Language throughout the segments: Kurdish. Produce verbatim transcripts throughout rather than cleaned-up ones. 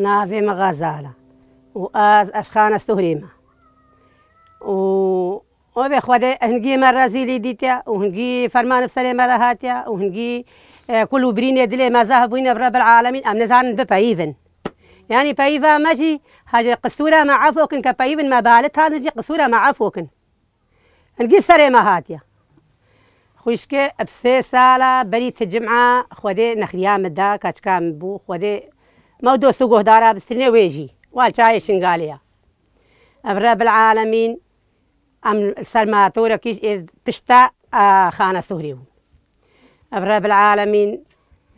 Navê me Xezal e û ez eşxana Suhrê me. Û o vê Xwedê hingî me rezîlî dîtiye û hingî ferman bi serê me de hatiye û hingî, e, kul û birînê dilê me zehf bûyne bi Rebbil Alemîn, em nizanin bipeyivin. Yanî peyva me jî, hacî qisûra me efo kin, ke peyivin me balitan jî qisûra me efo kin. Hingî serê me hatiye. Xwişke bi sê sala berî ti cim'a Xwedê nexriya min da, keçika min bû, Xwedê me û dost û guhdara bistîne wê jî. Wal çayê Şingalê ya. Ev Rebbil Alemîn, em li ser matorekî ji ê pişta, a, Xana Suhrê bû. Ev Rebbil Alemîn,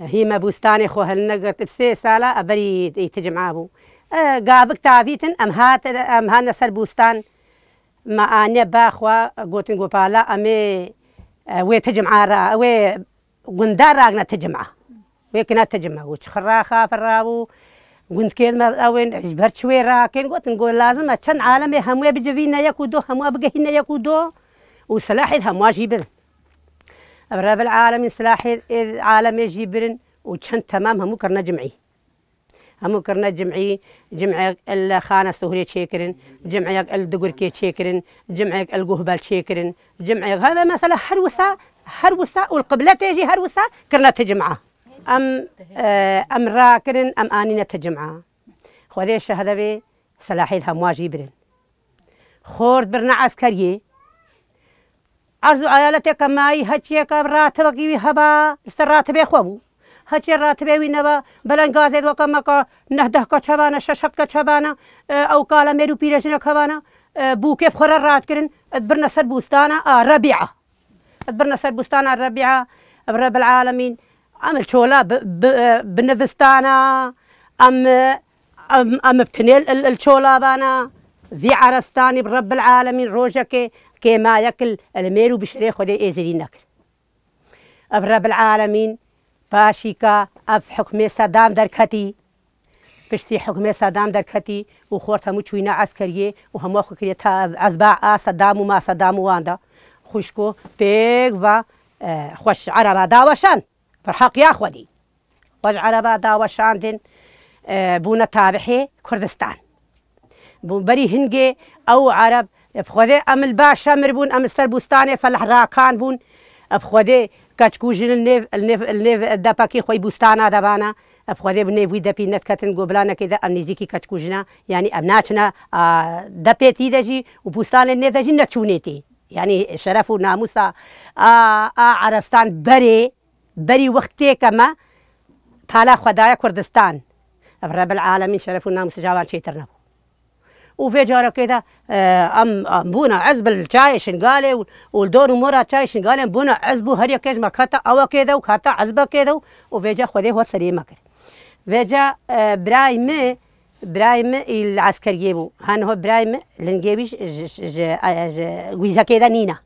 hî me bûstanê xwe hilnegirt, bi sê sala ev berî ê ti cim'a bû. E, gavik tavîtin, em hat, em hatine ser bûstan, me aniye ba xwe, gotin, go pala, em ê, e, wê ti cim'a ra, wê gunda ragine ti cim'a. Wê kine ti cim'a. Û çi xira xafira bû, gundkên me ew ên, ji ber çi wê rakin, gotin, go lazim e çend alemê hemû bicivîne yek û do, hemû bigehîne yek û do û silahê hemû jî bin. Ev Rebbil Alemîn silahê ê alemê jî birin û çend temam hemû kirine cim'î. Hemû kirine cim'î, cim'ek li Xana Suhrê çêkirin, cim'ek li Digurkê çêkirin, cim'ek li Guhbel çêkirin, cim'ek heve mesela her wisa, her wisa û li qibletê jî her wisa kirine ti cim'a. Em, e, em rakirin, em anîne ti cim'a. Xwedê şehde vê silahê hemû jî birin. Xort birine eskeriyê. Erz û eyaletê ke mayî heçiyeke ratibekî wî heba, li ser ratibê xwe bû. Heçiyê ratibê wî neba, belengazê weke me ke neh deh keç hebane, şeş heft keç hebane, e, ew kala mêr û pîrejînek hebane, e, bûkê bi xwe re rat kirin, e, dibirine ser bûstana, a, Rebîa. Dibirine ser bûstana Rebîa, ev Rebbil Alemîn, em li çola bi, bi, e, binivistana, em, e, Em, em bi tinê li, li, li çolabana vî Erebstanî bi Rebbil Alemîn rojekê kêmayek li, li mêr û bişirê Xwedê êzidî nekir. Ev Rebbil Alemîn paşîka ev hukmê Sedam derketî, piştî hukmê Sedam derketî û xort hemû çûyîne eskeriyê û hemû xwe kiriye ta ev ezba a Sedam û ma Sedam û wan da. Xwişko pêk va, e, xweş Ereba daweşan. Bi heqiya Xwedî. Xwe ji Ereba daweşandin, e, bûne tabihê Kurdistan. Bû berî hingê ew Ereb, e, bi Xwedê em li ba şemir bûn, em li ser bûstanê feleh rakan bûn. E, bi Xwedê keçik û jin li nêv, li nêv, li nêv depekî xwe yî bûstana de bana. E, bi Xwedê bi nêv wî depî nediketin, go bila nekê de em nêzîkî keçik û jina, yanî em naçine, a, depê tî de jî û bûstanê nêv de jî neçûnê tê. Yanî şeref û namûsa a, a Erebstan berê Berî wextê ke me pala xwe daye Kurdistan. Ev Rebbil Alemîn şeref û namûs cawan çêtir nebû. Û vê carekê de, e, em, em bûne ezb li çayê Şingalê û, û li dor û mora çayê Şingalê em bûne ezb û her yekê ji me kete ewekê de û kete ezbekê de û, û vêca Xwedê hot serê me kir. Vêca, e, birayê min, birayê min î li eskeriyê bû. Haniho birayê min lingê wî ji, ji, ji, ji, ji gwîzekê de nîne.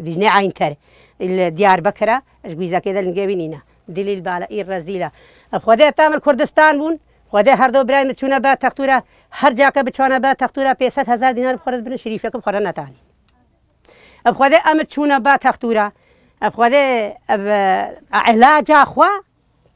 Dijnê Eynter, li Diyarbekir e, ji gwîzekê de lingê wî nîne. Dilîl bala, î rezîl e. Ev Xwedê tam li Kurdistan bûn, Xwedê her do birayê min çûne ba textûra, her cake biçûne ba textûra pênc sed hezar dînar bi xwe re dibirin, şirîfek bi xwe re netanîn. Ev Xwedê em çûne ba textûra, ev Xwedê, ev, e, ilaca xwe,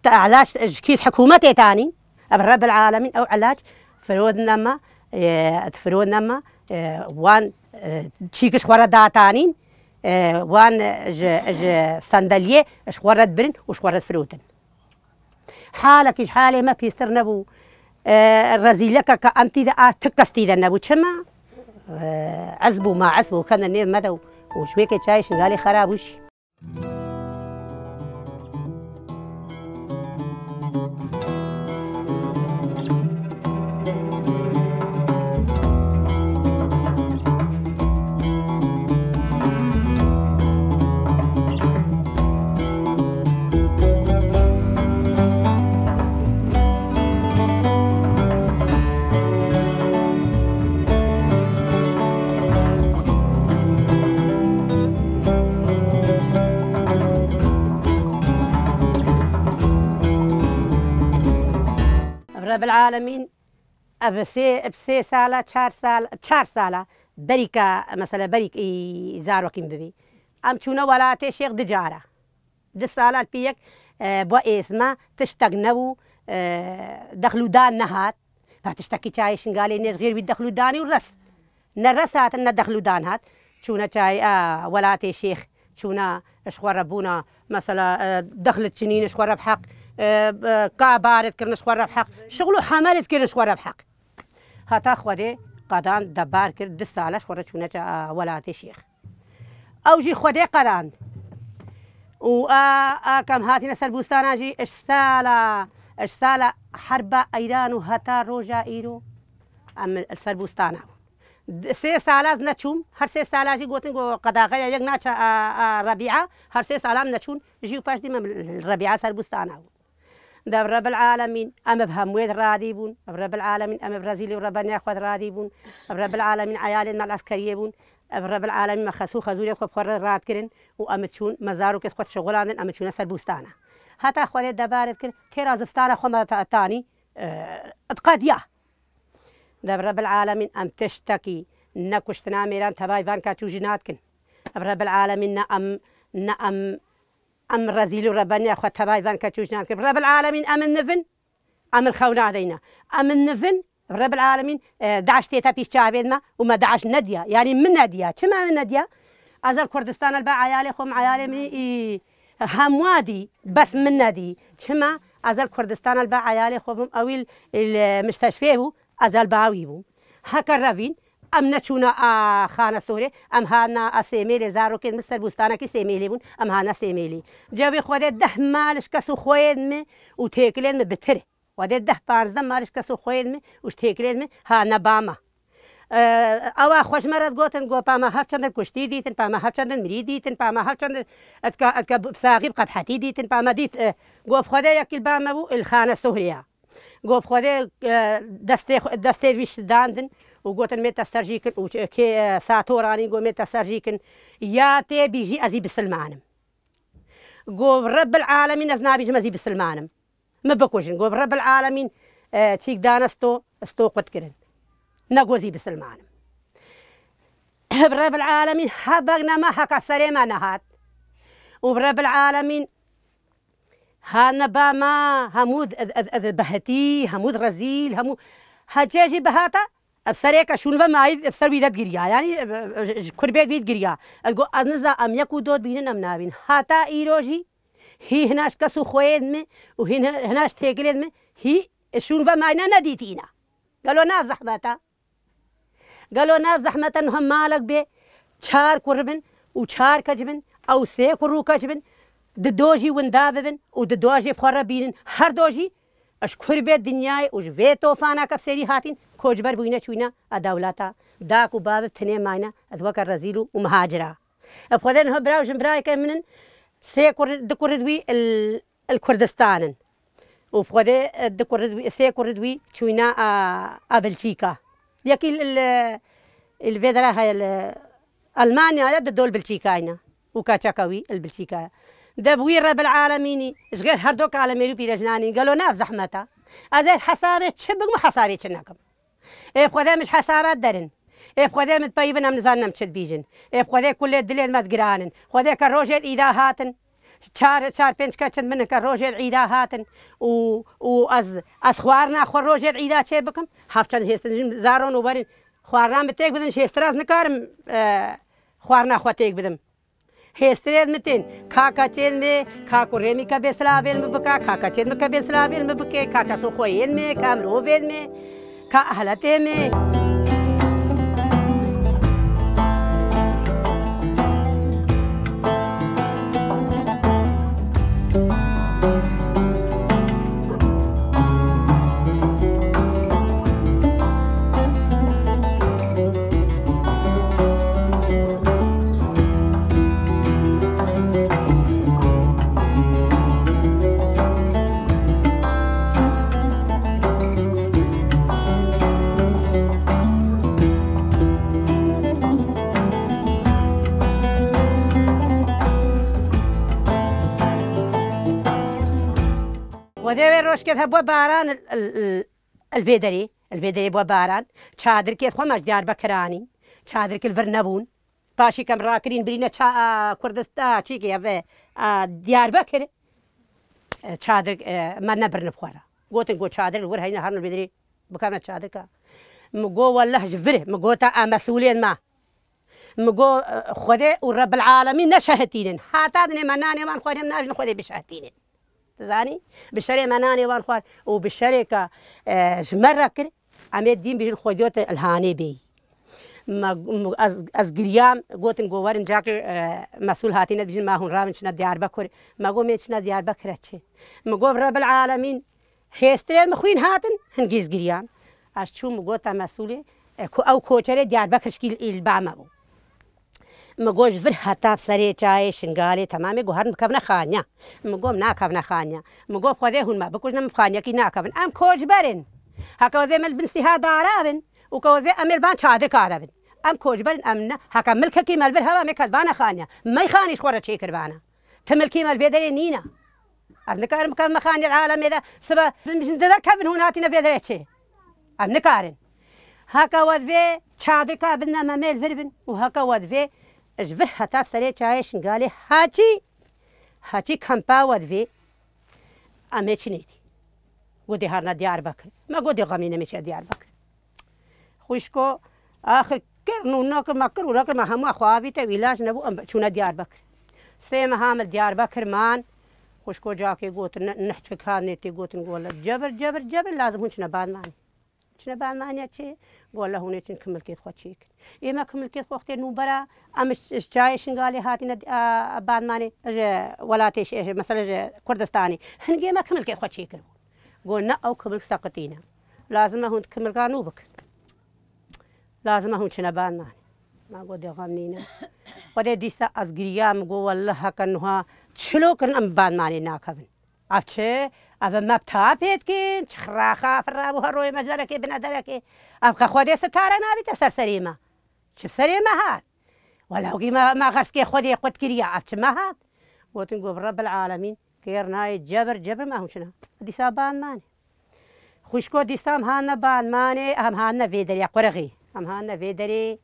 Te ilaç ji kîs hikûmetê tanîn. Ev Rebbil Alemîn ew ilaç firodine me, e, firodine me, e, wan, e, çîk ji xwe re datanîn, e, wan, e, ji, ji sendeliyê ji xwe re dibirin û ji xwe re difirotin. Halekî ji halê me pîstir nebû. E, rezîleke ke em tî de a, ti kes tî de nebû. Çima? E, ez bû, ma ez bû, kende nêv me de û, û ji wê kê çayê Şingalê xera bû jî. Rebbil Alemîn, ev sê, ev sê sala, çar sal, çar sala berî ke, mesela, berî î zarokîm bibî. Em çûne welatê Şêx du cara. Du sala pî yek, e, bo êsma tiştek nebû, e, dexlûdan nehat. Va tiştekî çayê Şingalê nêz xêr wî dexlûdanî û res. Ne res hatin, ne dexlûdan hat. Çûne çayê, a, welatê Şêx. Çûne ji xwe re bûna, mesela, e, dexlit çinîn ji xwe re bi heq, e, e, ka barit kirin ji xwe re bi heq. Şixul û hemelit kirin ji xwe re bi heq. Heta Xwedê qedan de bar kir, du sala ji xwe re çûne ça, a, welatê Şêx. Ew jî Xwedê qedand. Û a, a kem hatîne ser bûstana jî, ji sala, ji sala herba Eyran û heta roja îro em li ser bûstana bûn. D-, sê sala ez neçûm, her sê sala jî gotin ku qedaxeya yek naçe, a, a, Rebîa, her sê sala em neçûn, jî û paş dî me li Rebîa ser bûstana bûn. De bi Rebil Alemîn, em bi hemûyê de radî bûn. Bi Rebil Alemîn, em bi rezîlî û rebeniya xwe de radî bûn. Bi Rebil Alemîn, eyalên me li eskeriyê bûn. Bi Rebil Alemîn, me xesû xezûrê xwe bi xwe re rad kirin û em çûn, me zarokê xwe dişixulandin, em çûne ser bûstana. Heta Xwedê debaret kir, têra zivstana xwe me ta-, tanî, e, diqediya. De bi Rebil Alemîn, em tiştekî ne kuştina mêran tevayî van kaçû jî nadikin. Bi Rebil Alemîn, ne em, ne em Em rezîl û rebeniya xwe tevayî van keç û jinan kir. Rebil Alemîn, em in nivin, em in xew nadeyne. Em in nivin, Rebil Alemîn, e, DAIŞ tête pîş çavên me û me DAIŞ nediya. Yanî min nediya. Çima min nediya? Ez li Kurdistan li ba eyalê xwe, min eyalê min î hemwa dî, bes min nedî. Çima? Ez li Kurdistan li ba eyalê xwe bûm, ewî li, li, e, muşteşfê bû, ez li ba wî bûm. Heke revîn, Em neçûne a Xanesorê, em hatine a Sêmêlê, zarokên min ser bûstanekî Sêmêlê bûn, em hatine Sêmêlê. Cewê Xwedê deh mal ji kes û xweyên min û têkilên min bitir. Xwedê deh panzdeh mal ji kes û xweyên min û ji têkilên min hatine ba me. E, ewa xwe ji me re digotin, got, pa me hev çendin kuştî dîtin, pa me hev çendin mirî dîtin, pa me hev çendin etka, etka bi saxî bi qebhetî dîtin, pa me dît, e, got, Xwedê yekî li ba me bû, li Xanesorê ya. Got, Xwedê, e, destê xwe, destê wî şidandin û gotin, mê te ser jî kin û kê, e, sator anîn, got, mê te ser jî kin. Ya tê bî jî ez î bisilmanim. Got, Rebbil Alemîn, ez nabîjim, ez î bisilmanim. Min bikujin. Got, Rebbil Alemîn, e, çîk dane sto, sto qut kirin. Ne got, ez î bisilmanim. Rebbil Alemîn, ha beg nema, heka serê me nehat. Û Rebbil Alemîn, Hatine ba me, hemû d-, ed-, ed-, ed-, behetî, hemû d-, rezîl, hemû hecê jî bihata, ev serê ke şûn ve mayî, ev ser wî de digiriya. Yanî, ev, ev, ji, ji kurbê wî digiriya. Ez got, ez niza em yek û do dibînin em nabîn. Hata îro jî hî hina ji kes û xweyên min û hîn hi-, hina ji têkilên min hî şûn ve mayî ne nedîtîna. Gelo nav zehmet e? Gelo nav zehmet e niha malek bê, çar kur bin û çar keç bin, ew sê kur û keç bin, di do jî winda bibin û di do jî bi xwe re bînin. Her do jî ji kurbê dinyayê û ji vê tofana ke bi serî hatîn, koçber bûyne çûyne e dewleta. Dak û bav bi tenê mayne, ez weke rezîl û, û mihacir a. Bi Xwedê niha bira û jinbirayeke min in, sê kur, du kur di wî il, il Kurdistan in. Û bi Xwedê, e, du kur di wî, sê kur di wî çûyna a, a Belçîka. Yekî il, il, il vê dera heye, il Elmanya ye, di dol Belçîkayne. Û kaçaka wî il Belçîka ye. De bi wî Rebil Alemînî, ji xêr her do kalemêrî pîrejnanî, gelo nav zehmet e? Ez ê hesabê çi bikim û hesabê çi nekim? Ê Xwedê min ji hesaba derin. Ê Xwedê min peyivin em nizanin em çi dibîjin. Ê Xwedê kulê dilên me digiranin. Xwedê ke rojê îda hatin. Çar, çar pênc keçin min ke rojê îda hatin. Û, û ez, ez xwarina xwe rojê îda çê bikim. Hevçend hêstin jin zaron û werin. Xwarina min têk bidin, ji hêstir ez nikarim, e, xwarina xwe têk bidim. Hêstirên min tên, ka keçên min, ka kurê min ke bê silavên min bike, ka keçên min ke bê silavên min bike, ka kes û xweyên min, ka mirovên min, ka ehletê min. Xwedê wê rojkê hebû baran il, il, il, il vê derê, il vê derê bû baran. Çadirkê xwe me ji Diyarbekir anîn. Çadirk li vir nebûn. Paşî kem rakirîn birîne ça-, a, Kurdistan, çîkê ev, a, Diyarbekir. E, çadirk, e, me nebirine bi xwe re. Gotin, got, çadir li wir heyne, herin li vê derê bikevne çadirka. Min got, wellah ji vir, min gota, em mesûlên me. Min got, Xwedê û Rebbil Alemîn neşehetînin. Heta dinê me nanê wan xwarin, em nabêjin Xwedê bişehetînin. Dizanî? Bi şerê me nanê wan xwar û bi şerê ke, e, ji me re kir, em ê dîn bijin Xwediyot Ilhanê bêyî. Me, me, ez, ez giriyam, gotin, got, werin cakê, e, mesûl hatîne dibijin, ma hûn ravin çine Diyarbekir. Me got, mê çine Diyarbekir e çi? Me got, Rebbil Alemîn, hêstirên min xwîn hatin, hingî ez giriyam. Ez çûm, me gota mesûlê, e, ku ew koçerê Diyarbekir şikî li ba me bû. Me got, ji vir heta bi serê çayê Şingalê temamê, got, herin bikevne xaniya. Me got, nakevne xaniya. Me got, Xwedê hûn me bikujne, min bi xaniyekî nakevin. Em koçber in. Heke wezê me li bin sîha dara bin û ke wezê em ê li ban çadirka de bin. Em koçber in, em ne. Heke milkekî me li vir heba, em ê ketvane xaniya. Meyxanî ji xwe re çêkiribana. Ti milkî me li vê derê nîne. Ez nikarim bikevime xaniyê alemê de, sibe min ji derkevin hûn hatine vê derê çê. Em nikarin. Heke we divê çadirka bin, em ê li vir bin û heke we divê ji vir heta serê çayê Şingalê haçî, haçî kampa we divê em ê çinê dî. Got, dê harina Diyarbekir. Me got, dê xemî nemê çiya Diyarbekir. Xwişko, axir kir nû nakir, me kir û nakir, me hemû xwe avîte û îlac nebû, em çûne Diyarbekir. Sê meha me Diyarbekir man, xwişko cakê gotin, ne, neh çik hat nê tê gotin, gola cebir, cebir, cebir, lazim hûn çine Badmanê. Çine Badmanê çi? Gola hûn ê çin kimilkêt xwe çêkin. Ê me kimilkêt xwe wextê nûbera, em ji, ji çayê Şingalê hatine, a, Badmanê, ji welatê, ji, ji, mesela ji Kurdistanê. Hingê me kimilkêt xwe çêkiribûn. Got, ne, ew kimilk seqitî ne. Lazim e hûn kimilka nû bikin. Lazim e hûn çine Badmanê. Ma got, dê xem nîne. Xwedê dîsa ez giriyam, got, wellah heke nuha çilo kirin em Badmanê nakevin. Ev çi? Ev me bi ta pê dikin, çi xiraxa firabû her royê me carekê bine derekê. Ev qe Xwedê sitare nabîte ser serê me. Çi bi serê me hat? Wela wekî me, me xerskê Xwedê qut kiriya, ev çi me hat? Gotin, got, bi Rebbil Alemîn, kêr nayê cebir, cebir me hûn çina. Dîsa Badmanê. Xwişko dîsa em hatine Badmanê, em hatine vê derê, ya qurixî. Em hatine vê derê.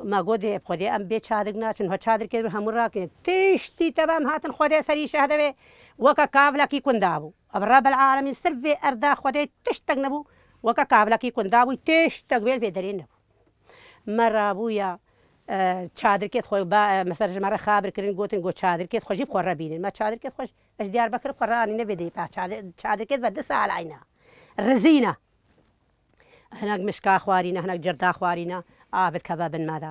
Me got, dê, bi Xwedê em bê çadirk naçin. Ha çadirkê hemû rakin. Tiştî teva em hatin Xwedê serî şehdevê. Weke kavilekî kunda bû. Bi Rebbil Alemîn sirf vê erda Xwedê tiştek nebû. Weke kavilekî kunda bû, tiştek wê li vê derê nebû. Me rabûya, e, çadirkêt xwe ba, e, mesela ji me re xabir kirin, gotin, got, çadirkêt xwe jî bi xwe re bînin. Me çadirkêt xwe ji, ez ji Diyarbekir bi xwe re anîne vê derê. Pa çadir-, çadirkêt ve du sal ayna. Rizîne. Hinek mişka xwarîne, hinek cirda xwarîne, av dikeve bin me de.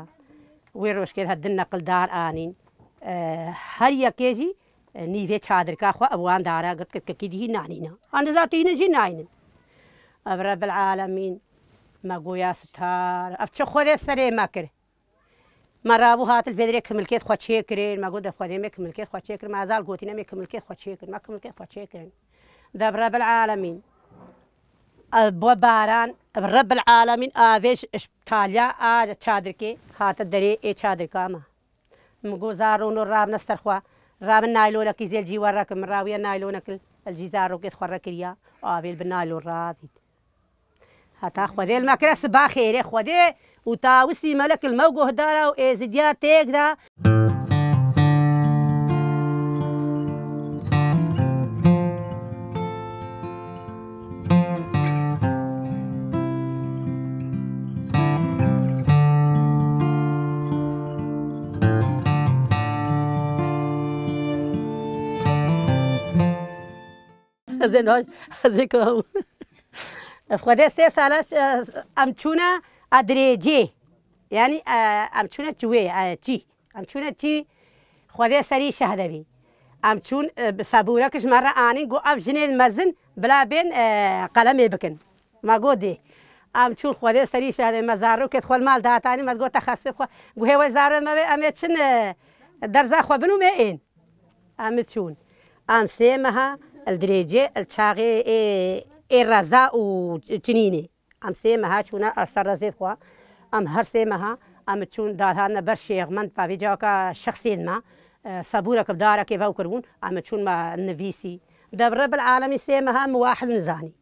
Wê rojkê de din neqil dar anîn. E, her yekê jî, e, nîvê çadirka xwe ev wan dara girt, girt, girt, kî dihî nanîne. An dizatîne jî naynin. Ev Rebbil Alemîn me goya sitar. Ev çi Xwedê serê me kir. Me rabû hat li vê derê kimilkêt xwe çêkirin. Me got, dê Xwedê me kimilkêt xwe çêkirin. Me ezal gotîne me kimilkêt xwe çêkirin. Me kimilkêt xwe çêkirin. De bi Rebbil Alemîn. Ev bi baran, bi Rebbil Alemîn avê ji, ji taliya a çadirkê hate derê ê çadirka me. Min got, zarûno rabne ser xwe. Rabin naylonekî zê li cî we rekin. Min rawiye naylonek li cî zarokêt xwe re kiriya. Avê li bi naylon ravît. Heta Xwedê li me kire siba xêrê Xwedê û tawisî melek li me û guhdara û êzidiya têk de. Ez ê niha, ez ê kiram. Xwedê sê sala, e, em çûne a dirêcê. Yanî, e, em çûne çi wê, e, çî. Em çûne çî, Xwedê serî şehdevî. Em çûn, e, bi sebûrek ji me re anîn, got, ev jinên mezin bila bên, e, qelemê bikin. Me got, dê. Em çûn Xwedê serî şehdevî, me zarokêt xwe li mal datanî, me gote xespêt xwe. Got, hê we zarokêt me bê, em ê çin, e, derza xwe bin û me ên. Em çûn. Em sê meha li dirêcê, li çaxê ê, ê reza û çinînê. Em sê meha çûne ser rezê xwe. Em her sê meha em çûn dalhatine ber şêxmend, pavê caka şexsên me, e, sebûrek bi darekê vew kiribûn, em çûn me nivîsî. De bi Rebbil Alemîn sê meha min wahid nizanî.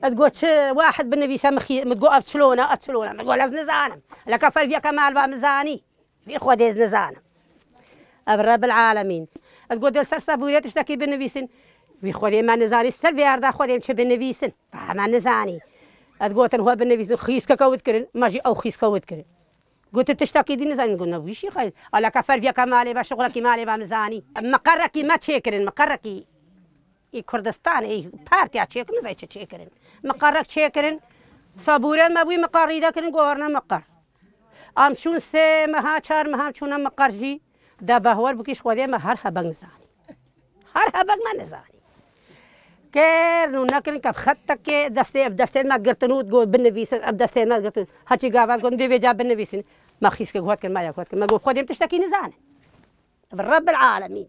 Ez got, çi wahid binivîse, min xî-, min got, ev çilona, ev çilona. Min got, ez nizanim. Leke ferviyeke me li ba min zanî. Vî Xwedê ez nizanim. Ev Rebbil Alemîn. Ez got, dê li ser sebûrê tiştekî binivîsin. Wî Xwedê me nizanî ser vê erda Xwedê em çi binivîsin. Ba me nizanî. Ez gotin xwe binivîsin, xîskeke wit kirin, me jî ew xîske wit kirin. Gotin tiştekî dî nizanî, gotin wî şî xeyr. Aleke ferviyeke malê be, şixulekî malê be min zanî. Miqerekî me çêkirin, miqerekî. Ê Kurdistan, ê partiya çêkirin, nizanî çi çêkirin. Miqerek çêkirin, sabûrên me bûyî miqerî de kirin, guherine miqer. Em çûn sê meha, çar meha em çûne miqer jî, de behwer bikî ji Xwedê me her hebeng nizanî. Her hebeng me nizanî. Kirin û nekirin ke xetekê destê, ev destê me girtin û got binivîsin, ev destê me girtin. Heçî gavan got, dê vêca binivîsin. Me xîskek hot kir, me yek hot kir. Me got, Xwedê em tiştekî nizanin. Bi Rebbil Alemîn.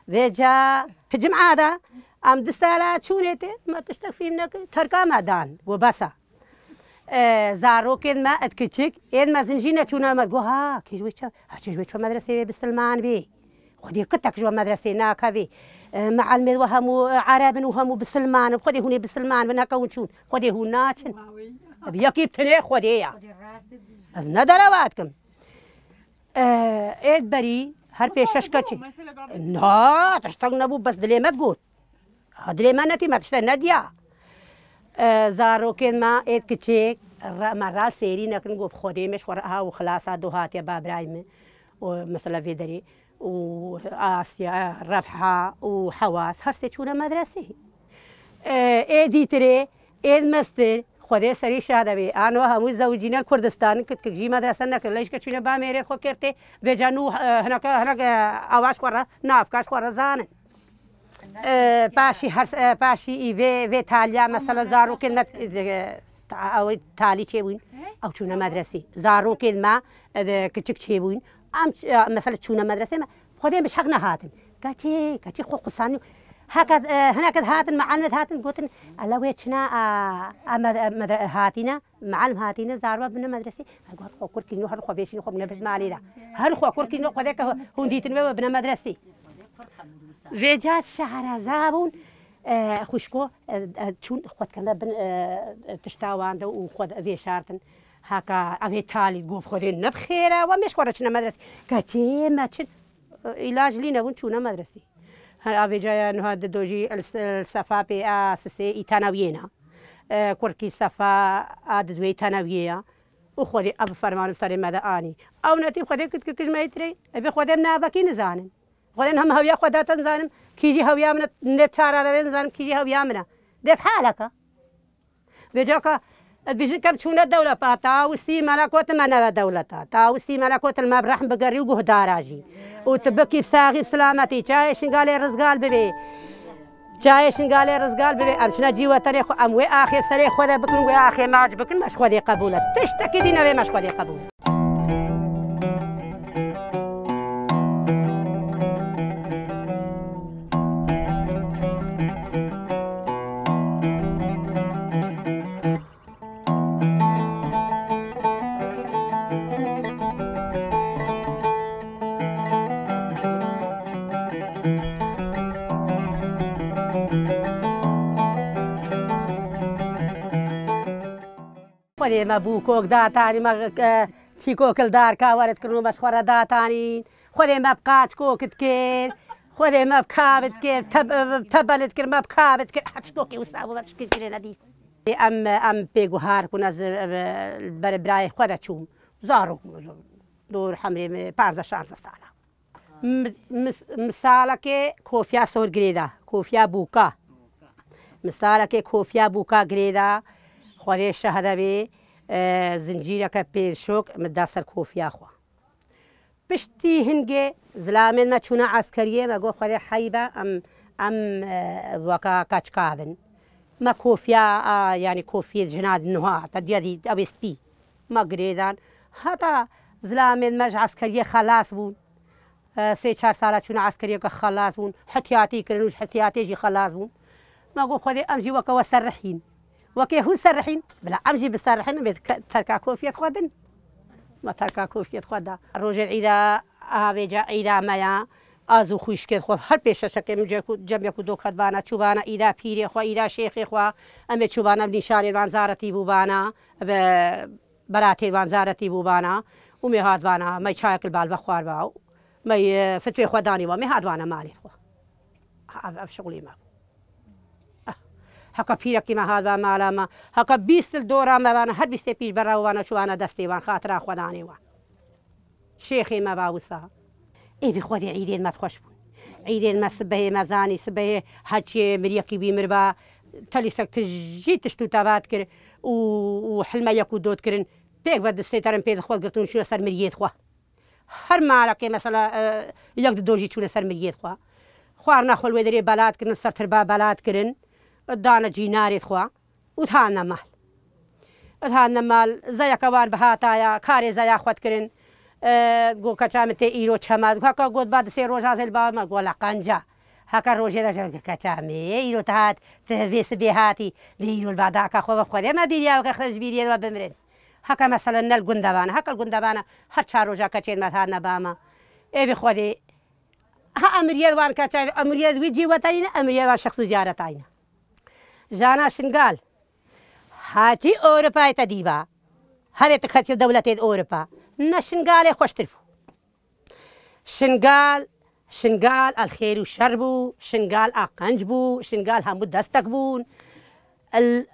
Vêca pi cim'a de em du sala çûnê tê, me tiştek fîm nekir, terka me dan, got bes e. E, zarokên me ed kiçik, ên mezin jî neçûne me, got ha, kî ji wê çi, ha, çi ji wê ço medresê wê bisilman bê. Xwedê kitek ji we medresê nakevê. E, mealimê we hemû, e, Ereb in û hemû bisilman in. Xwedê hûn ê bisilman bin, heke hûn çûn. Xwedê hûn naçin. Ev yekî tenê Xwedê ya. Ez ne derewa dikim. E, êd berî her pêşeşke çi? Na, tiştek nebû, bes dilê me digot. Ha, dilê me netî, me tiştek nediya. E, zarokên me êd kiçik, re-, me ral sêrî nekin, got, Xwedê me ji xwe re ha û xilasa do hatiye ba birayê min. Û mesela vê derê. Û Asya, Rebha û Hewas, her sê çûne medresê. E, ê dîtirê, ê mestir, Xwedê serî şade bê. Ano hemû zewicîne Kurdistan, kitkik jî medrese nekir. Leyşke çûne ba mêrê xwe kir tê, vêca nû, e, hineke, hineke, e, awaş xwe re, navkaş xwe re zanin. E, paşî her, e, paşî î vê, vê taliya, mesela zarokên me, e, ta-, ew talî çêbûn, ew çûne medresê. Zarokên me, e, de, kiçik çêbûn. Em ç-, e, mesela çûne medresê me, Xwedê min ji heq nehatin. Keçî, keçî xwe qusanî. Heke, e, hineke dihatin, mealimê dihatin, gotin, "Ele wê çina, a, a med-, e, medre-, hatîne, mealim hatîne, zarwa bine medresê." Ez got, "Xwe kurkî nû, her xwe vêşîn xwe bine biz malê de. Her xwe kurkî nû, xwe deke hûn dîtin wê we bine medresê." Vêca şehra zabûn, e, xwişko, e, e, çûn xwe dikene bin, e, tişta wan de û xwe vêşartin. Heka evê talî got, "Xwedê ne bi xêr e, we mêş xwe re çine medresê." Keçê me çin, e, îlac lî nebûn, çûne medresê. Her avêcaya niha di dojî el, el sefa pê a sisê î tenewiyê na. E, kurkî sefa a di dwê tenewiyê ya. Û Xwedê ev ferman serê me de anî. Ew netî Xwedê kit kit kij me îtirê. Ebe Xwedê em navekî nizanin. Xwedê em hem hewiya Xwedê te nizanim. Kî jî hewiya min e, nêv çara de wê nizanim, kî jî hewiya min e. Dev haleka. Vêca ka ez dibêjim kem çûne dewleta, ta wistî melekot me neve dewleta. Ta wistî melekot me bi rehm bigerî û guhdara jî. Û tu bikî bi saxî bi silametî, çayê Şingalê rizgal bibê. Çayê Şingalê rizgal bibê. Em çine cî wetenê xwe, em wê axê bi serê xwe de bikin, wê axê maç bikin, me ji Xwedê qebûl e. Tiştekî dî nebe me ji Xwedê qebûl e. Xwedê me bûkok datanî, me, e, çîkok li darka werid kirin û me ji xwe re datanîn. Xwedê me bi qaçkok dikir. Xwedê me bi kavit kir, teb-, tebel dikir, me bi kavit kir. Her çîkokê wisa bû, me tişkil kirê nedît. Em, em pê guhar bûn, ez, e, li ber birayê xwe de çûm. Zarok bûm, dor hemrê min pazdeh şazdeh sala. Mi-, mis-, misalekê kofiya sor girêda, kofiya bûka. Misalekê kofiya bûka girêda, xwedê şehde bê, e, zincîreke pênc şok min da ser kofiya xwe. Piştî hingê zilamên me çûne eskeriyê, me got, "Xwedê heyb e, em, em, e, weka keçika bin." Me kofiya, a, yanî kofiyê jina nuha, te diya dî, ew ê spî. Me girêdan. Heta zilamên me ji eskeriyê xelas bûn. E, sê çar sala çûne eskeriyeke xelas bûn. Hetiyatî kirin û ji hetiyatê jî xelas bûn. Me got, "Xwedê em jî weke we serrihîn." Wekê hûn serrihîn, bila em jî biserrihîn, em ê ke-, terka kofiyet xwe din. Me terka kofiyet xwe da. Rojên îda, avêca îda me ya, az û xwişkên xwe, her pêşeşekê min cem ku, cem ku doket bana, çûbana îda pîrê xwe, îda şêxê xwe, em ê çûbana nîşanê van zaretî bûbana, be, beratê van zaretî bûbana, û me hat bana, me çayek li balve xwar ba, me, e, fitwê xwe danî wa, me hat bana malê xwe. Ev, ev şixulê me bû. Heka pîrekî me hat va mala me, heka bîst li dora me vana, her bîstê pîş bera wana şû vana destê wan, xatira Xwedanê wan. Şêxê me va wisa. Ê bi Xwedê îdên me xweş bûn. Îdên me sibehê me zanî, sibehê heçiyê miriyekî wî mir ba, telîsek tijî tişt û teva dikir û, û hilme yek û do dikirin. Pêk ve distê terin pê dixwe girtin û çûne ser miriyê dixwe. Her malekê mesela, e, yek di do jî çûne ser miriyê dixwe. Xwarina xwe li wê derê bela dikirin, ser tirba bela dikirin. Dane cînarê dixwe. Û dihatine mal. Dihatine mal, zeyeke wan bihataya, karê zeya xwe dikirin. E, got, keça min tê îro çema. Heka got, ba di sê roja zê li ba me, got, la qenca. Heka rojê de jê, keça min, îro tu hat, tu vê sibê hatî, lê îro li ba daka xwe ve Xwedê me bîriya, weke xwe ji bîriyê ve bimirin. Heka mesela ne li gundevana, heka li gundevana her çar roja keçên me hatine ba me. Ê bi Xwedê, ha emiriyê wan keça, emiriyê wî cî wetanî ne, emiriyê wan şexs û ziyaretayî ne. Jana Şingal. Hatî Ewropayê te dîba. Herê tu ketiye dewletê Ewropa. Ne Şingalê xweştir bû. Şingal, Şingal el xêr û şer bû, Şingal a qenc bû, Şingal hemû destek bûn. El,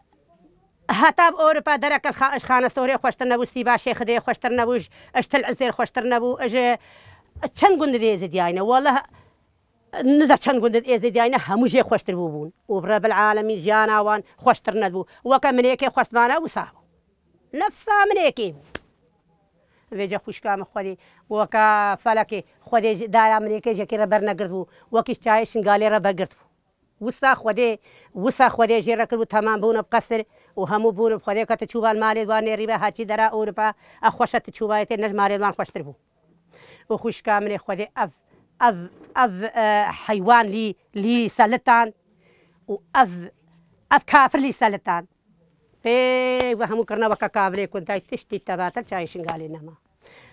heta bi Ewropa derek el xa-, ji Xanestorê xweştir nebû, Stîba Şêxidê xweştir nebû, ji, ji Til Izêr xweştir nebû, ji çend gundê Êzidiyayne. Wallah, niza çend gundê Êzidiyayne hemû jê xweştir bûbûn. Û bi Rebil Alemîn jiyana wan xweştir nebû. Weke minêkê xwestmana wisa bû. Nefsa minêkê bû. Vêca xwişka min Xwedê, weke felekê Xwedê ji daya minêkê jekê re bernegirt bû. Wekî çayê Şingalê re bergirt bû. Wisa Xwedê, wisa Xwedê jê re kir û temam bûne bi qesir û hemû bûne bi Xwedê ke tu çûba li malê wan nêrî be, herçî dera Ewropa, e xweş e tu çûbayê tê, ne ji malê wan xweştir bû. Û xwişka min ê Xwedê ev, ev, ev, e, heywan lî, lî selitan û ev, ev kafir lî selitan. Pê we hemû kirine weke kavilê ku tay tiştî tevatel çayê Şingalê nema.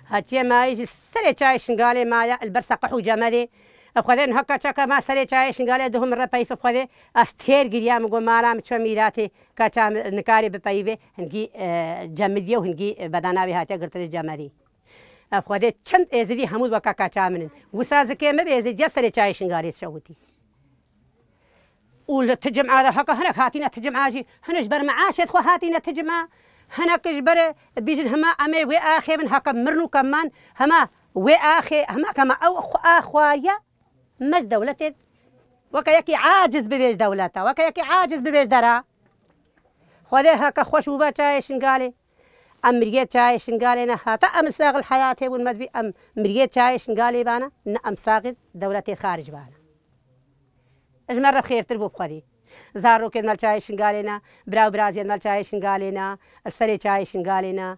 Hatiye mayî ji serê çayê Şingalê maye li ber Seqih û Cemedê. Ev Xwedê niha kaça ke ma serê çayê Şingalê duhum re peyf bi Xwedê ez têr giriya, min got mala min çi mîratê kaça min nikarê bipeyivê, hingî, e, cemidiye û hingî, e, bedana wê hatiye girtinê cemedê. Ev Xwedê çend êzidî hemû weka kaça min in. Wisa zikê min bi êzidiya serê çayê Şingalê dişewitî. Û li ti cima de heke hinek hatîne ti cima jî, hinek ji ber meaşê xwe hatîne ti cima, hinek ji ber bîjin hema em ê wê axê bin heke mirin û keman, hema wê axê, hema kema ew xwe axwariye me ji dewletê weke yekî aciz bibêj dewleta, weke yekî aciz bibêj dera. Xwedê heke xweş bûba çayê Şingalê. Em miriyê çayê Şingalê ne hata em saxil heyatê bûn me dibî em miriyê çayê Şingalê bana, ne em saxil dewletê xaric bana. Ji me re xêrtir bû bi Xwedê. Zarokên me li çayê Şingalê ne, bira û biraziyên me li çayê Şingalê ne, li serê çayê Şingalê ne.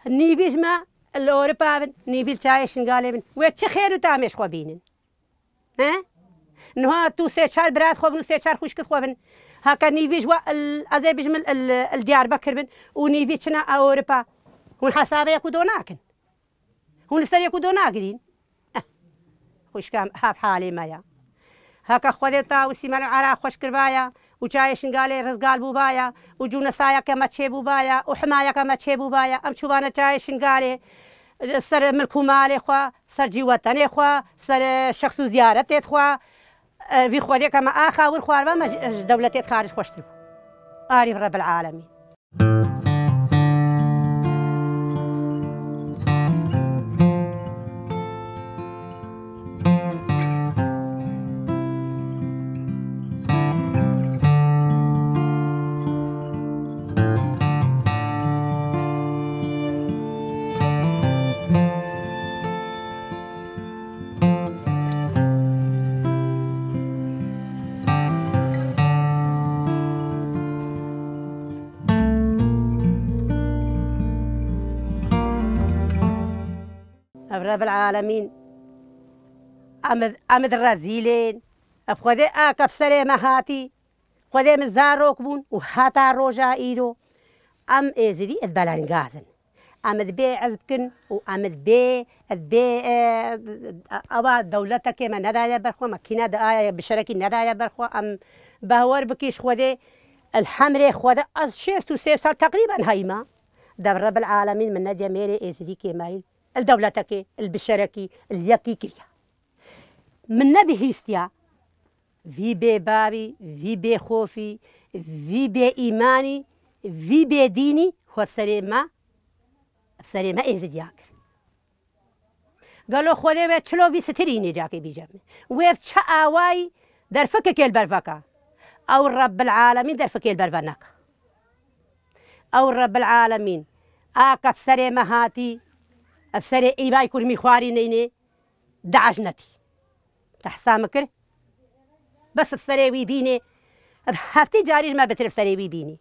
Nîvî ji me li Ewropa bin, nîvî li çayê Şingalê bin. Wê çi xêr û tamê ji xwe bînin? He? Niha tu sê çar birat xwe bin û sê çar xwişkit xwe bin. Heke nîvî ji we il, ez ê bijim il, il, il Diyarbekir bin û nîvî çine Ewropa. Hûn hesabê ku do nakin. Hûn li ser yek û do nagirîn? Eh, xwişka, hev halê me ya. Heke Xwedê ta û Sîmel Era xweş kiribaya û çayê Şingalê rizgal bûbaya û cûnesayeke me çêbûbaya û himayeke me çêbûbaya, em çûbane çayê Şingalê, ser milk û malê xwe, ser cî wetenê xwe, ser şexs û ziyaretê xwe. Vî Xwedê ke me axa wir xwarba me ji, ji dewletê xaric xweştir bû. Arî Rebil Alemîn. Ev Rebil Alemîn, em, em di rezîlên. Ev Xwedê a ke bi serê me hatî, Xwedê min zarok bûn û heta roja îro em êzidî di belengaz in. Em ê bê ezb kin û em ê bê, bê, e, ewa dewletekê me nedaye ber xwe, me kîne diaye bi şerekî nedaye ber xwe. Em behwer bikî ji Xwedê, elhemrê Xwedê, ez şêst û sê sal teqrîben heyma. Dev Rebil Alemîn min nediye mêrê êzidî kêmayî, el dewletekê, el bi şerekî, el yekî kiriye. Min nebihîstiya vî bê bavî, vî bê xofî, Vî bêîmanî, vî bêdînî xwe bi serê me, bi serê me êzidiya kir. Gelo Xwedê wê çilo vî sitirînê cakê bîje min? Wê bi çi awayî derfikekê li ber veka? Ew Rebbil Alemîn derfikê li ber veneka. Ew Rebbil Alemîn a ke bi serê me hatî, bi serê îbay kurmî xwarî neyne, DAIŞ netî. Te hesa min kir? Bes bi serê wî bînê. Bi heftê carî ji me bitir bi serê wî bînî.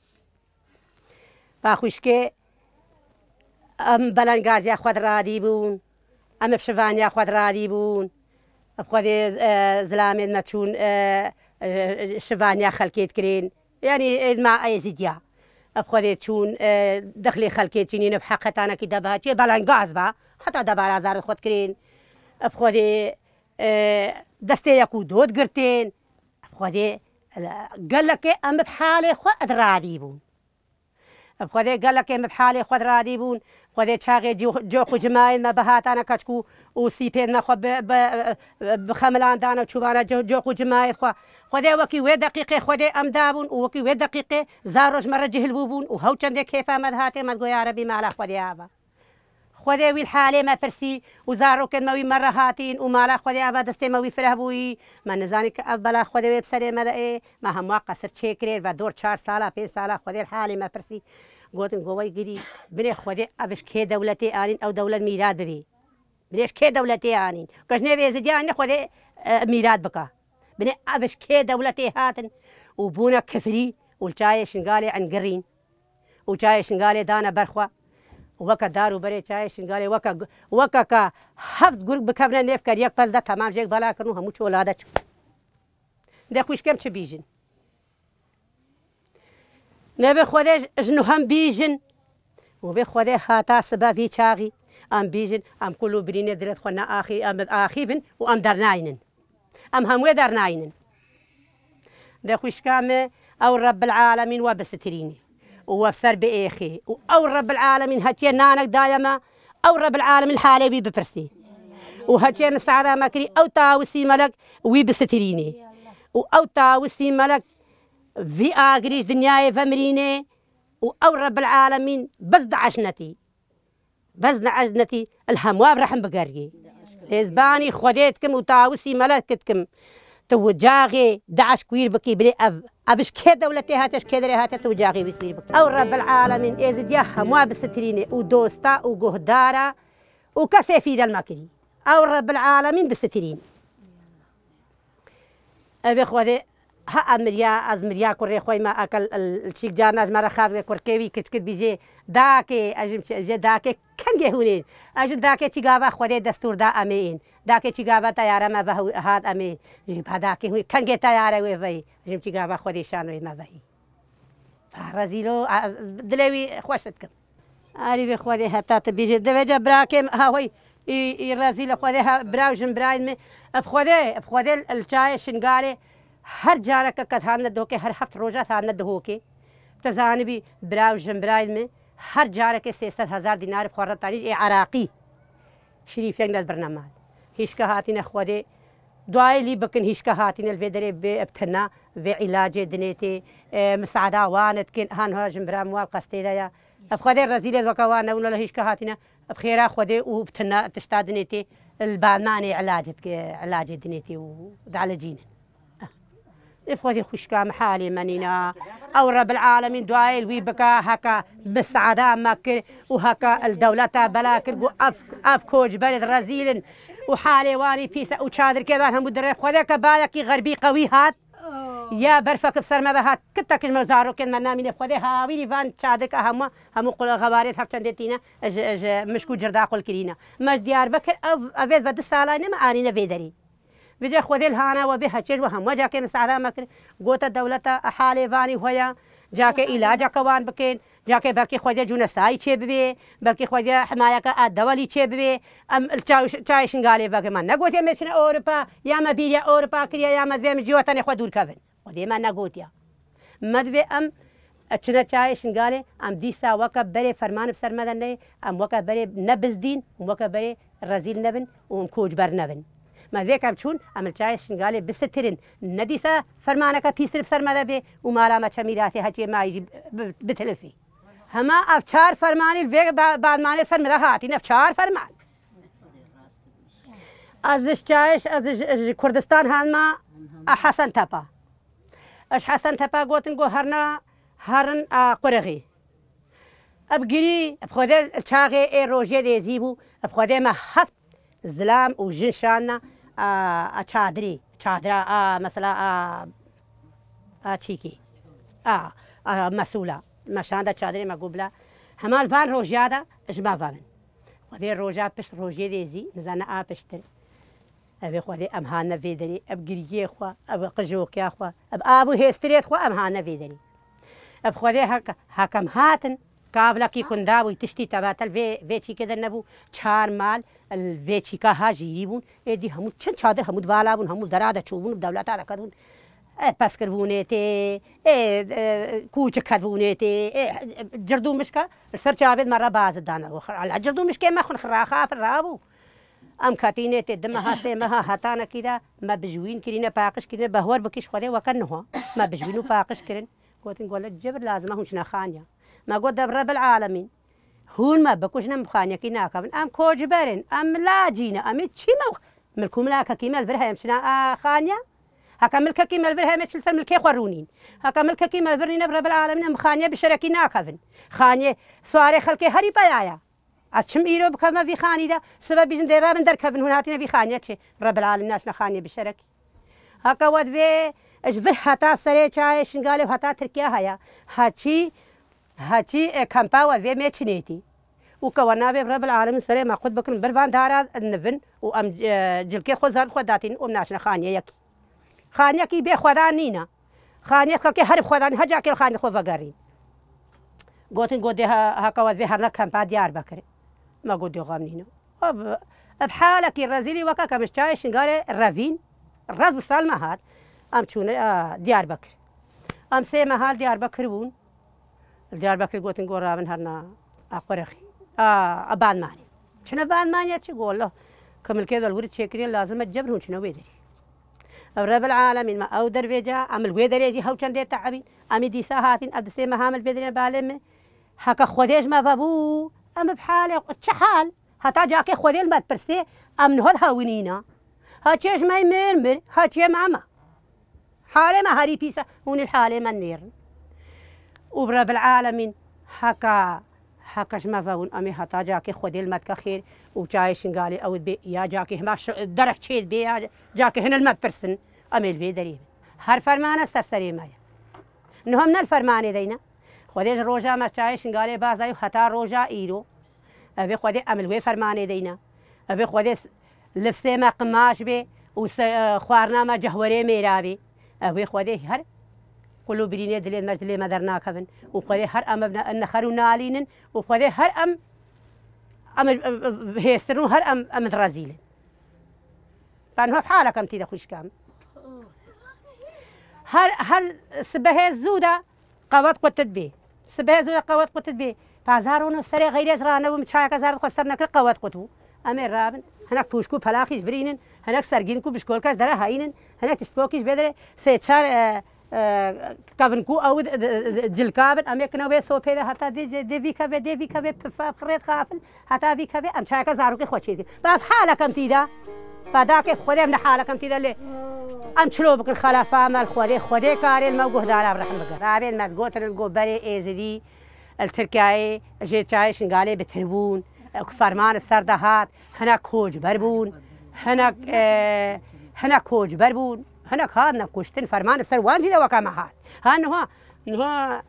Ba xwişkê, em belengaziya xwe di radî bûn. Em bi şivaniya xwe di radî bûn. Bi Xwedê, e, zilamên me çûn, e, e, şivaniya xelkê dikirin. Yanî, ê ma êzîdiya. Bi Xwedê çûn, e, dexlê xelkê çînîn, bi heqetanekî de biha çê belengaz ba. Heta debara zar xwe dikirin. Bi Xwedê, e, destê yek û do digirtên. Bi Xwedê, e, gelekê em bi halê xwe di radî bûn. Bi Xwedê gelekê em bi halê xwe di radî bûn. Xwedê çaxê cî-, cox û cimayên me bihatane keçkû û sîpên me xwe bi, bi, bi xemilandane û çûbane co-, cox û cimayê xwe. Xwedê wekî wê deqîqê Xwedê em dabûn û wekî wê deqîqê zar roj me re cihil bûbûn û hew çendê kêfa me dihatê me digo, ya Rebî, mala Xwedê ava. Xwedê wî li halê me pirsî û zarokên me wî me re hatîn û mala Xwedê ava destê me wî fireh bûyî. Me nizanî ke ev bela Xwedê wê bi serê me de ê. Me hemwa qesir çêkirê, ve dor çar sala, pênc sala Xwedê li halê me pirsî. Gotin, go wey girî, binê Xwedê ev ji kê dewletê anîn, ew dewlet mîrat bibê. Binê ji kê dewletê anîn? Ke ji nêv êzidiya anîne Xwedê, e, mîrat bika. Binê ev ji kê dewletê hatin û bûne kifrî û li çayê Şingalê engirîn. Û çayê Şingalê dane ber xwe. Weke dar û berê çayê Şingalê, weke, weke ka heft gurg bikevne nêv ker yek pez de temam jêk bela kirin û hemû çi olade çi. De xwişkem çi bîjin? Nebê Xwedê ji, ji nuhem bîjin. Û bê Xwedê hata sibe vî çaxî. Em bîjin, em kul û birînê dilê xwe neaxî, em axî bin û em dernaynin. Em hemû ê dernaynin. De xwişka me, ew Rebbil Alemîn we bisitirînê û we bi ser biêxê û ew Rebbil Alemîn heçiyê nanek daye me, ew Rebbil Alemîn halê wî bipirsî. Û heçiyê misaada me kirî, ew tawisî melek wî bisitirînê. Û ew tawisî melek vî agirî ji dinyayê vemirînê û ew Rebbil Alemîn bes DAIŞ netî. Bes DAIŞ netî, li hemwa bi rehm bigeriyê. Mêzbanî Xwedê dikim û tawisî melek dikim. Tu wicaxê DAIŞ kwîr bikî, bilê ev, ev ji kê dewletê hate, ji kê derê hate, tu wicaxê wî kwîr bikî. Ew Rebbil Alemîn êzidiya hemwa bisitirînê û dosta û guhdara û kesê fîdel me kirî. Ew Rebbil Alemîn bisitirîn. Evê Xwedê, ha em miriya, ez miriya kurê xwe me, ekel, el, çîk carna ji me re xav de kurkê wî kiçkit bîjê, dakê, ez jim çi, jê dakê kengê hûnên. Ez jim dakê çî gava Xwedê destûr da em ê ên. Dakê çî gava teyare me ve hat em ê. Jê ba dakê hûnê kengê teyare wê veyî. Ez jim çî gava Xwedê şan wê me veyî. Rezîlo, a, dilê wî xweş dikim. Arî vê Xwedê heta tu bêjî. Divêce birakê min, ha, hoy, î, î rezîl Xwedê, ha, bira û jin birayên min. Bi Xwedê, bi Xwedê li çayê Şingalê her careke ke hatine dihokê, her heft roja hatine dihokê. Tu zanibî, bira û jin birayên min, her carekê sê sed hezar dînar bi xwe re tanî ê Iraqî. Şirîfeng de birine mal. Hişka hatine Xwedê duayê lî bikin, hişka hatine li vê derê bê bi tina vê îlacê dinê tê, e, misaada wan dikin, han ha jin bira min wal qestê de ya. Ev Xwedê rezîlê weke wan nebûn, lala hişka hatine, bi xêra Xwedê û bi tina tişta dinê tê, li balmanê îlacê dike, îlacê dinê tê û dilecînin. Ê Xwedê xwişka min halê me nîna. Ew Rebbil Alemîn duayê li wî bika, heka misaada me kir û heka li dewleta bela kir, got ev, ev koçberê rezîl in û halê wan î pîs e û çadirkê wan hemû dire. Xwedê ke bayekî xerbî qewî hat, ya berfek bi ser me de hat, kitek ji me zarokên me namîne. Xwedê hawîrî van çadirka hemû, hemû qul xebarê her çendê tîne, ji, ji mişk û cirda qul kirîne. Me ji Diyarbekir ev, ev ê ve du salay ne me anîne vê derî. Vêca Xwedê li hana we bê heçê ji we hemû cakê misaada me kir. Gote dewleta halê vanî hoya, cakê îlaceke wan bikin, cakê belkî Xwedê cûnesayî çê bibê, belkî Xwedê himayeke a dewelî çê bibê. Em li çay-, çayê Şingalê veke me negotiye me çine Ewropa, ya me bîriya Ewropa kiriye, ya me divê em ji cî wetanê xwe dûr kevin. Xwedê me negotiya. Me divê em, e, çine çayê Şingalê, em dîsa weke berê ferman bi ser me de neyê, em weke berê ne bizdîn, em weke berê rezîl nebin û em koçber nebin. Me vê kem çûn, em li çayê Şingalê bistitirin. Ne dîsa fermaneke pîstir bi ser me de bê û mala me çemîratê heçiyê mayî jî bi-, bitilifî. Hema ev çar fermanî li vê ba-, badmanê ser me de hatîn, ev çar ferman. Ez ji çayê, ez ji, ji Kurdistan hatime, a Hesen Tepa. Ez Hesen Tepa gotin, got herna, herin a Qurixî. Ev girî, ev Xwedê çaxê ê rojê dêzî bû, ev Xwedê me heft zilam û jin şanna a, a çadirî, çadira a, mesela a, a çîkî, a, a mesûla. Me şanda çadirê me got bila. Hema li van rojiya de ji me ve bin. Xwedê roja pişt rojê dêzî, nizane a piştir. Ev ê Xwedê em hane vê derê, ev giriyê xwe, ev qijokiya xwe, ev av û hêstirê xwe em hane vê derê. Ev Xwedê hek, hek em hatin, kavlekî kunda bû, tiştî tebetel vê, vê çîkê de nebû, çar mal li vê çîka ha jîrî bûn. Êdî hemû çend çadir hemû di vala bûn, hemû dera de çûbûn, bi dewleta de ketibûn. E, peskiribûnê tê, e, e, kûçik ketibûnê tê, e, cirdû mişka li ser çavê me re bazit dane. Ala cirdû mişkê me xwe xira xafir rabû. Em ketînê tê di meha, sê meha, hetanekî de me bijwîn kirîne, paqij kirîne, behwer bikî ji Xwedê weke niha. Me bijwîn û paqij kirin. Gotin, "Gole cibir lazim e, hûn çine xaniya." Me got, "Deb Rebil Alemîn, hûn me bikujin, em bi xaniyekî nakevin. Em koçber in, em lacî ne, em ê çi me milk û milakekî me li vir heye, em çine a xaniya? Heke milkekî me li vir heye, em ê çi li ser milkê xwe rûnîn? Heke milkekî me li vir nîne, bi Rebil Alemîn, em bi xaniye bi şerekî nakevin. Xaniye suarê xelkê herî peya ye." Ez çim îro bikevime vî xanî de, sibe bîjin dê rabin derkevin, hûn hatine vî xaniye çi? Rebil Alemîn naçine xaniyê bi şerek. Haka we divê ji vir heta serê çayê Şingalê û heta Tirkiye heye. Heçî, heçî, e, kempa we divê mê çinêtî. Û ke we navê Rebil Alemîn serê me qut bikin, bir van dara nivin û em, e, cilkê xwe zerd xwe datînin û em naçine xaniye yekî. Xaniyekî bê xwedan nîne. Xaniyê xelkê herî xwedan, her cakê xaniyê xwe vegerîn. Gotin, got, dê ha-, haka we vê herna kempa Diyarbekirê. Me got, dê xem nîne. Ev, ev halekî rezîlî weke ke min ji çayê Şingalê revîn, rez bi sal me hat, em çûne, a, Diyarbekir. Em sê meha li Diyarbekir bûn. Li Diyarbekirê gotin, got, rabin herna a Qurexî. A, a Badmanê. Çine Badmanê çi? Got, Allah, ke milkê de li wir çêkiriye, lazim e cebir hûn çine wê derê. Ev Rebil Alemîn me ew dervêca, em li wê derê jî hew çendê teebîn. Em ê dîsa hatîn, ev di sê meha min li vê derê balê min. Heke Xwedê ji me vebû, em bi halê, çi hal? Heta cakê Xwedê li me dipirsê, em niha dihewinîna. Ha çê ji me mir mir, ha çê me me. Halê me herî pîs e, hûn ê li halê me nêrin. Û bi Rebil Alemîn, heka, heka ji me ve hûn, em ê heta cakê Xwedê li me dike xêr û çayê Şingalê ew dibê, ya cakê hema şi-, derek çê dibê, ya cakê hine li me dipirsin, em ê li vê derê bin. Her fermane ser serê me ye. Niha em ne li fermanê de yî ne. Xwedê ji roja me çayê Şingalê baz dayî û heta roja îro. Ev ê Xwedê em li wê fermanê de yî ne. Ev ê Xwedê s-, lifsê me qimaş bê û se-, e, xwarina me cehwerê mêra bê. Ev ê Xwedê her qul û birînê dilê me ji dilê me dernakevin. Û Xwedê her em bibne nexer û nalînin û Xwedê her em, em, em, em hêstin û her em, em rezîlin. Ben hef halek em tî de xwişka min. Her, her sibehê zû de qewet qutit bê. Sibehê zû de qewet qutit bê. Pazar û serê xeyrê ez ranebûm, çayeke zerd xwe ser nekir, qewet qut bû. Em ê rabin. Hinek pûşk û pelaxî ji virînin, hinek sergîn ku bi şkolka ji dere hayînin, hinek tiştkokî ji vê derê sê çar, e, e, kevin ku ew d-, d-, d-, cilka bin, em ê kine wê sopê de heta dê, dê vî kevê, dê vî kevê, pifa, xirêt xafil. Heta vî kevê em çayeke zarokê xwe çêdikin. Ba ev halek em tî de. Ba dakê Xwedê em ne halek em tî de lê. Em çilo bikin xelefa me li Xwedê, Xwedê karê li me û guhdara bi rehm bike. Rabên me digotin li go berê Êzidî, li Tirkiyeyê, jê çayê Şingalê bitir bûn. Ku ferman bi ser de hat, hinek koçber bûn, hinek, e, hinek koçber bûn, hinek hatine kuştin, ferman bi ser wan jî de weke me hat. Ha niha, niha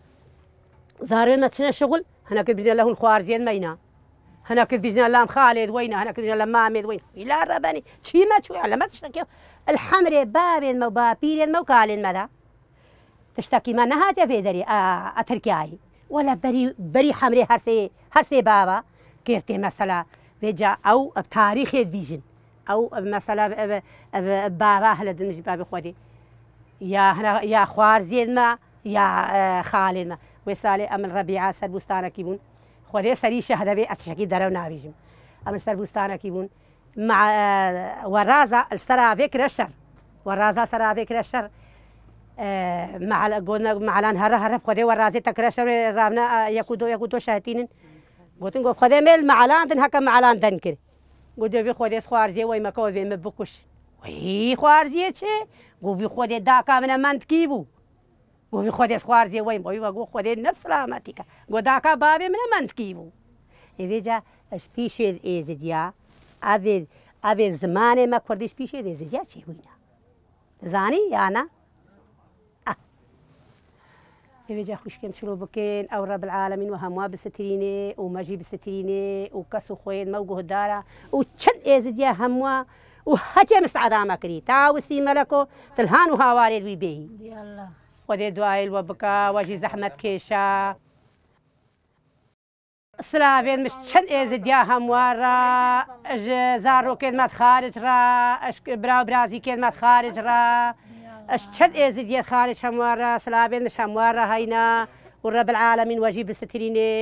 zarê me çine şixul, hinek bîne le hûn xwarziyên me yîna. Hinek dibîjine lem xalê di weyna, hinek dibîjine lem mamê di weyna. Îla rebenî, çî me çûye, le me tiştekî. Li hemrê bavên me û bapîrên me û kalên me de. Tiştekî me nehatiye vê derê, a, a Tirkiyayê. Wele berî, berî hemrê her sê, her sê bava. Kêftê mesela, vêca ew bi tarîxê dibîjin. Ew, ev mesela, ev, ev, ev bava hele din ji bavê Xwedê. Ya hina, ya xwarziyên me, ya, e, xalên me. Wê salê em li Rebîa ser bûstanekî bûn. Xwedê serî şehde bê, ez tiştekî derew nabîjim. Em li ser bûstanekî bûn. Ma, e, weraza li ser avê kire şer. Weraza ser avê kire şer. E, meal-, gona, mealan here here Xwedê werazê te kire şer, ravne, e, yek û do, yek û do şehitînin. Gotin, got, Xwedê me li mealan din heke mealan den kir. Got, dê vî Xwedê xwarziyê wey meke, wê vê me bikuş. Wey xwarziyê çi? Got, vî Xwedê daka min e mendkî bû. Got, vî Xwedê xwarziyê wey, wey ve got, Xwedê ne selametî ke. Got, daka bavê min e mendkî bû. Ê vêca ji pîşê êzidiya, evê, evê zimanê me kurdî ji pîşê êzidiya çêbûyî ne. Zanî ya ne? Ah. Ê vêca xwişkêm çilo bikin, ew Rebbil Alemîn we hemwa bisitirînê û me jî bisitirînê û kes û xwên me û guhdara û çend êzidiya hemwa û hecê misteda me kirî. Ta wisî meleko tilhan û hawarê wî bêyî. Yallah. Xwedê duayê li we bika, we jî zehmet kêşa. Silavên min ji çend êzidiya hemwa re, ji zarokên me xaric re, ji bira û birazîkên me xaric re, ji çend êzidiyê xaric hemwa re, silavên min ji hemwa re heyne û Rebbil Alemîn we jî bisitirînê.